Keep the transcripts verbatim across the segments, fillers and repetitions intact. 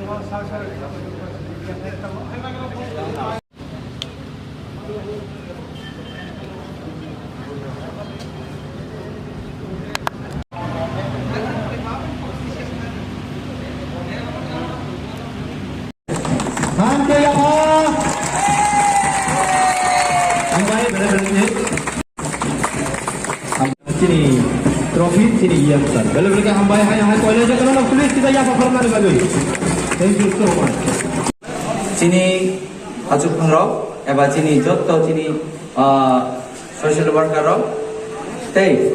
Thank you, Yama. Hambai, bere bere ni. Chini trophy, chini yang sir. Bele bele hambai, hai hai, koile je kono, please, kita Yama pharmani bagwi. Thank you so much. Chini achukphang rok, eba chini jotto chini, ah, social worker rok, tei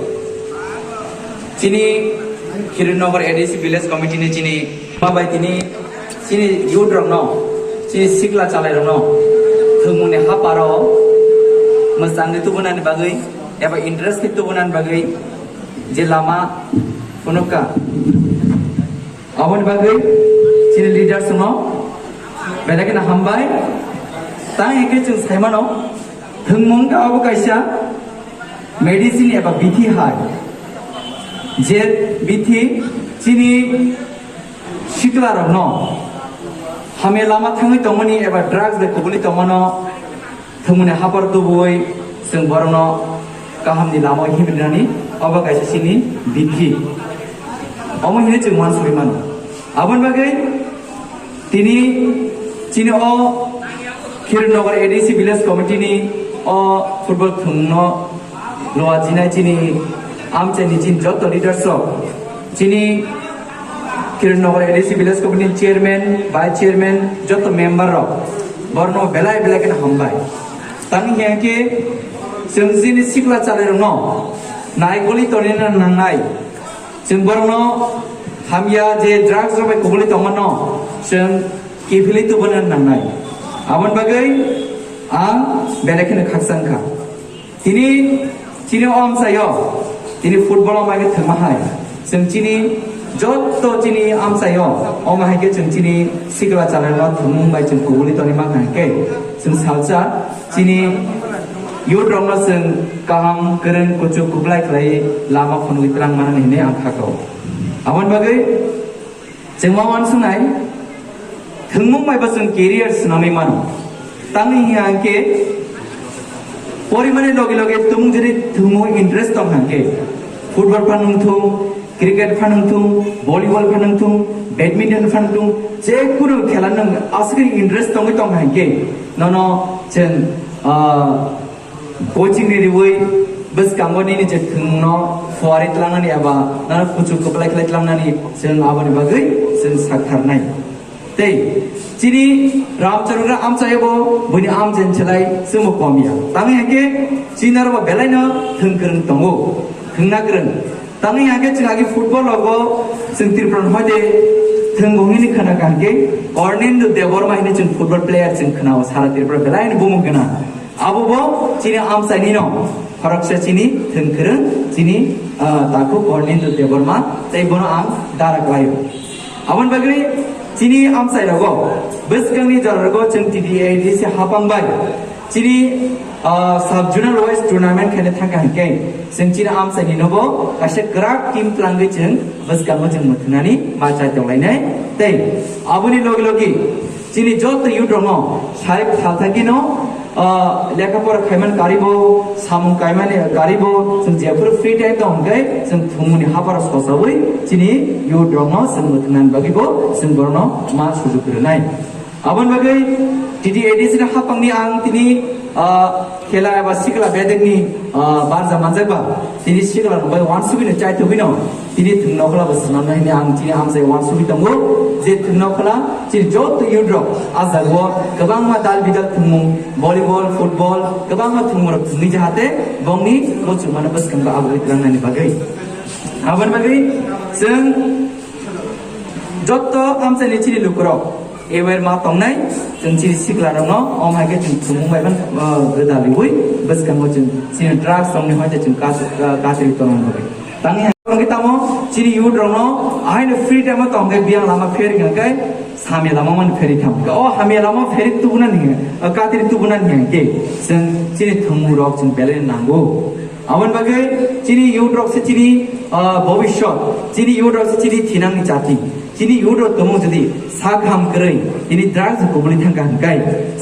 chini Kirannagar A D C village committee ni chini ma bai tini chini youth rok no, chini sikla chalai rok no, thwngmungni haparo mwchangwi tubunani bagwi eba interest khe tubunani bagwi je lama phunukha. Aboni bagwi chini leaders no belai kheno hambai. Tang hwnkhe chwng saimano, thwngmung wngkha obo kaisa medicine eba bithi hai. Je bithi chini sikla rokno hamya lama thangwi tongmani eba drugs bai kubuli tongmano thwngmungni hapar tubuwi chwng borokno kahamni lamao himrinani, obo kaisa chini bithi. Omo hinwi chwng uansugwi mano. Aboni bagwi tini chini o Kirannagar A D C Village Committee ni o football thwngno luajinai chini amchaini chini joto leaders rok, chini Kirannagar A D C Village Committee ni chairman, vice chairman, joto member rok, borno belai belai kheno hambai. Tang hiya khe chwng chini sikla chalai rokno naikoli tonina nangnai. Chwng borokno hamya je drugs rok bai kubuli tongmano chwng kiphilwi tubuna nangnai. Aboni bagwi ang belai kheno khakchang kha. Tini chini o amchaio, tini football o mai khe thwngma hai. Chwng chini jotto chini amchaio, omo hai khe chwng chini sikla chalai rokno thwngmung bai chwng kubuli tongwi mankha hwnkhe chwng salsa chini youth rokno chwng kaham, kwrwng, kuchuk, kwplai khlai lama phunugwi twlang mano hinwi ang kha kho. Aboni bagwi chwng ma uansuknai, thwngmung bai bo chwng career swnamwi mano. Tamni hiya hwnkhe porimani loge loge tumung jodi thwngmung interest tong hwnkhe football phan wngthung, cricket phan wngthung, volleyball phan wngthung, badminton phan wngthung, je kunu khela nwng aswkhe interest tongwi tong hwnkhe nono chwng, ah, coaching ni riwi bwskango nini je thwngno phuarwi tlangnani eba nono kuchuk kwplai khlai tlangnani chwng aboni bagwi chwng saktharnai. Tei chini Ramcharan amchaio bo buini amchaini slai chwngbo kom ya. Tamni hwnkhe chini aro bo belaino thwng kwrwng tongo, thwngna kwrwng. Tamni hwnkhe chwng agi football rogo chwng Tripura ni hoite thwng bo hwnwi khna kha hwnkhe Kornendra Debbarma hwnwi chwng football player chwng khna-o sara Tripura belaino bumung gwnang. Abo bo chini amchaini no khoroksa chini thwng kwrwng chini, ah, takhuk Kornendra Debbarma tei bono ang dara khlaio. Aboni bagwi chini amchai rogo bwskangni jora rogo chwng T T A D C hapang bai chini, ah, sub zonal wise tournament khaina thangkha hwnkhe chwng chini amchaini nogo kaisa kwrak team twlangwi chwng bwskango chwng mwthwngnani ma chai tonglainai tei aboni logi logi chini joto youth rokno sai phalthakino, ah, lekha pora khaiman karibo, samung kaimani karibo, chwng jephuru free time tong hwnkhe chwng thwngmungni haparo sosawi chini youth rokno chwng mwthwngnani bagwibo chwng borokno ma sujuk rwnai. Aboni bagwi T T A D C ni hapangni ang tini, ah, khela eba sikla bedekni, ah, barja manjakba tini sikla rok bai uansugwino chaithogwino tini thwngnokhwla bo swnamnai hwnwi ang tini amchai uansugwi tongo je thwngnokhwla chini joto youth rok ah jagao kwbangma dal bidal thwngmung volleyball, football kwbangma thwngmung rok thwngwi jahate bongni muchungmano bwskango abugwi twlangnani bagwi. Aboni bagwi chwng Jotto amchaini chini lukurok aware ma tongnai, chwng chini siklarokno omo hai khe chwng thwngmung bai mano, uh, gwdaliui bwskango chwng chini drugs tongni hoite chwng kas-, uh, kasri tongna bagwi. Tangni hwnkhe tamo chini youth rokno ahaino free time o tongkhe biyang lama pheri hwnkhe samya lama mani pheri tham. O hamya lama pheri tubuna ni, uh, katri tubuna ni hwnkhe chwng chini thwngmung rok chwng belai nango. Aboni bagwi chini youth rok se chini, ah, bobishyot, chini youth rok se chini thinangni chati, chini youth rok tongmung jodi sak ham kwrwi, chini drugs kubuli thangkha hwnkhe,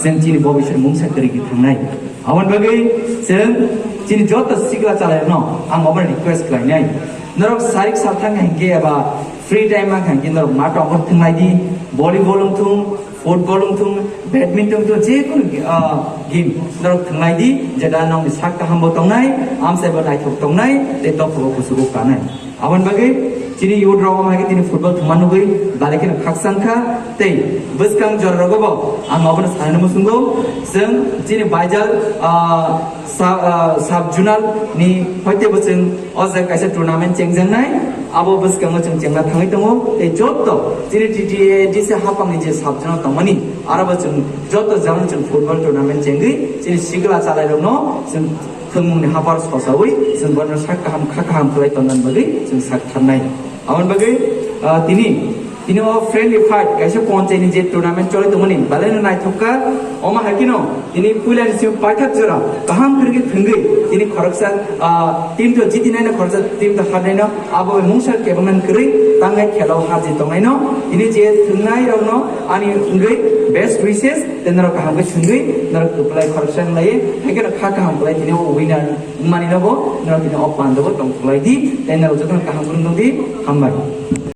chwng chini bobishyot mungsa kwrwi khe thangnai. Aboni bagwi chwng chini joto sikla chalairokno ang obono request khlainai. Norok sarik salthang hinkhe eba free time mankha hinkhe norok mato obo thwnglai di, volleyball wngthung, football wngthung, badminton wngthung, jekunu, ah, game norok thwnglai di, jeta nokni sak kaham bo tongnai, amsai bo naithok tongnai, tei tophugo kuchugo kanai. Aboni bagwi chini youth rok omo hai khe tini football thwngma nugwi belai kheno khakchang kha, tei bwskang jora rogo bo ang obono sanani muchungo, chwng chini Baijal, ah, sa-, ah, sub zonal ni hoite bo chwng o jaga kaisa tournament chengjaknai, abo bwskango chwng chengna thangwi tongo, tei joto chini T T A D C hapangni je sub zonal tongmani, aro bo chwng joto jagano chwng football tournament chengwi chini sikla chalairokno chwng thwngmungni haphar sosawi chwng bono sak kaham kha kaham khlai tongna bagwi chwng sak tharnai. Aboni bagwi, ah, tini, tini o friendly fight kaisa ponchaini je tournament choli tongmani, belai no naithok kha, omo hai kheno tini puila ni simi paithak jora kaham kwrwi thwngwi tini khoroksa, ah, team to jiti nai no, khoroksa team to har nai no, abo bai mungsa kebengna kwrwi tangnai khela o harjit tongnai no, tini je thwngnai rok no ani wngwi best wishes, tei norok kaham khe thwngwi norok kwplai khoroksa wng lai, hai kheno kha kaham khlai tini o winner wngmani no bo norok tini o panda o tong khlai di, tei norok jotono kaham kwrwng tong di, hambai.